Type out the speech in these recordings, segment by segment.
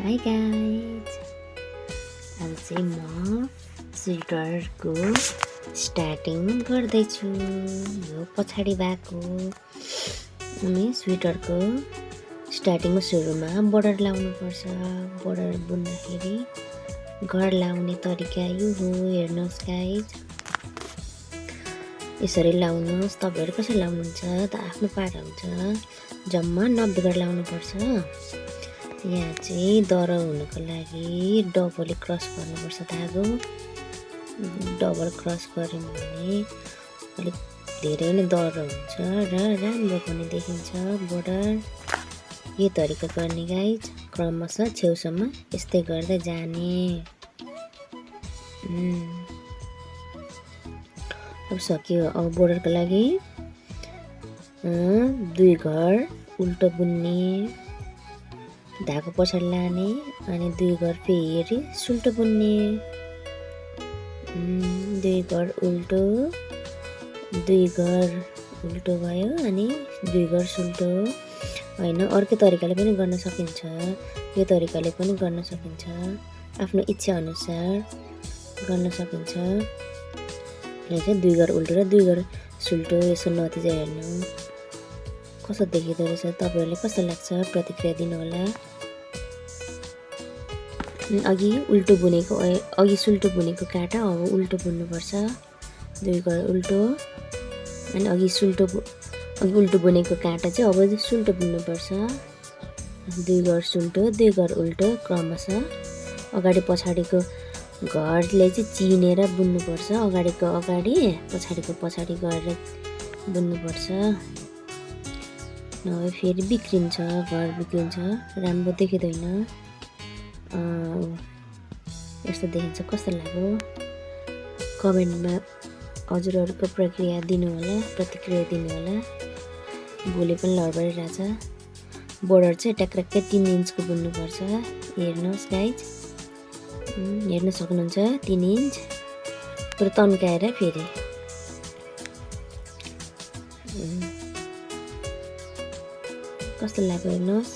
Hi guys, आज चाहिँ म स्वेटरको स्टार्टिङ गर्दैछु। यो पछाडि भएको अनि स्वेटरको स्टार्टिङमा सुरुमा बोर्डर लाउनुपर्छ। बोर्डर बुन्दाखेरि घर लाउने तरिका यो हो। हेर्नुहोस् गाइज, यसरी लाउनुहोस्। तपाईँहरू कसरी लाउनुहुन्छ त आफ्नो पारा हुन्छ। जम्मा 90 गरी लाउनुपर्छ। यहाँ चाहिँ दह्रो हुनुको लागि डबली क्रस गर्नुपर्छ धागो। डबल क्रस गऱ्यौँ भने अलिक धेरै नै दह्रो हुन्छ र राम्रो पनि देखिन्छ बोर्डर। यो तरिका गर्ने गाइज, क्रमशः छेउसम्म यस्तै गर्दै जाने। अब सक्यो। अब बोर्डरको लागि 2 घर उल्टो बुन्ने, धागो पछाडि लाने अनि 2 घर फेरि सुल्टो बुन्ने। 2 घर उल्टो, 2 घर उल्टो भयो अनि 2 घर सुल्टो। होइन, अर्कै तरिकाले पनि गर्न सकिन्छ। यो तरिकाले पनि गर्न सकिन्छ। आफ्नो इच्छा अनुसार गर्न सकिन्छ। यहाँ चाहिँ 2 घर उल्टो र 2 घर सुल्टो। यसो नतिजा हेर्नु कस्तो देखिँदो रहेछ। तपाईँहरूले कस्तो लाग्छ प्रतिक्रिया दिनुहोला। अघि उल्टो बुनेको, अघि सुल्टो बुनेको काँटा अब उल्टो बुन्नुपर्छ। 2 घर उल्टो अनि अघि उल्टो बुनेको काँटा चाहिँ अब सुल्टो बुन्नुपर्छ। 2 घर सुल्टो, 2 घर उल्टो क्रमशः अगाडि पछाडिको घरले चाहिँ चिनेर बुन्नुपर्छ। अगाडिको अगाडि, पछाडिको पछाडि गरेर बुन्नुपर्छ। नभए फेरि बिग्रिन्छ, घर बिग्रिन्छ, राम्रो देखिँदैन। यस्तो देखिन्छ। कस्तो लाग्यो कमेन्टमा हजुरहरूको प्रतिक्रिया दिनुहोला। भोलि पनि लडबडिरहेछ। बोर्डर चाहिँ ट्याक्र्याक्कै 3 इन्चको बुन्नुपर्छ। हेर्नुहोस् गाइज, हेर्न सक्नुहुन्छ 3 इन्च पुरा तन्काएर फेरि। कस्तो लाग्यो हेर्नुहोस्।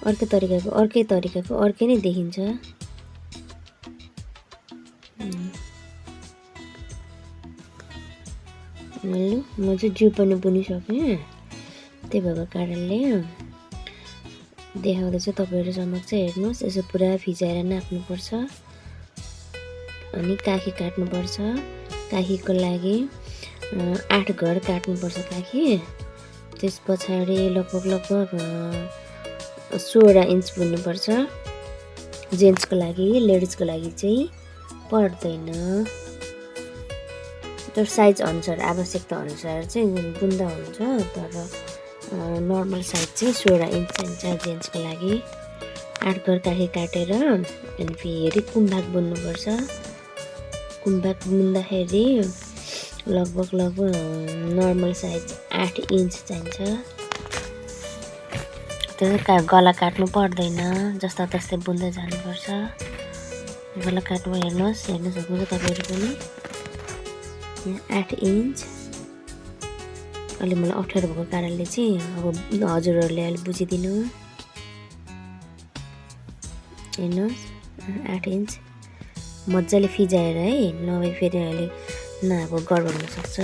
अर्कै तरिकाको अर्कै नै देखिन्छ। म चाहिँ जिउ पनि बुनिसकेँ। त्यही भएको कारणले देखाउँदैछु तपाईँहरू समक्ष। हेर्नुहोस्, यसो पुरा फिजाएर नाप्नुपर्छ अनि काखी काट्नुपर्छ। काखीको लागि 8 घर काट्नुपर्छ काखी। त्यस पछाडि लगभग 16 इन्च बुन्नुपर्छ। जेन्ट्सको लागि, लेडिजको लागि चाहिँ पर्दैन। तर साइज अनुसार, आवश्यकता अनुसार चाहिँ बुन्दा हुन्छ। तर नर्मल साइज चाहिँ 16 इन्च चाहिन्छ जेन्ट्सको लागि। 8 घर काखी काटेर अनि फेरि कुम्भाग बुन्नुपर्छ। कुम्भाग बुन्दाखेरि लगभग नर्मल साइज 8 इन्च चाहिन्छ। तर गला काट्नु पर्दैन, जस्ता तस्तै बुन्दै जानुपर्छ। गला काट्नु हेर्न सक्नुहुन्छ तपाईँहरू पनि। 8 इन्च अलि मलाई अप्ठ्यारो भएको कारणले चाहिँ अब हजुरहरूले अलि बुझिदिनु। हेर्नुहोस्, 8 इन्च मजाले फिजाएर है, नभए फेरि अहिले अब गडबड हुनसक्छ।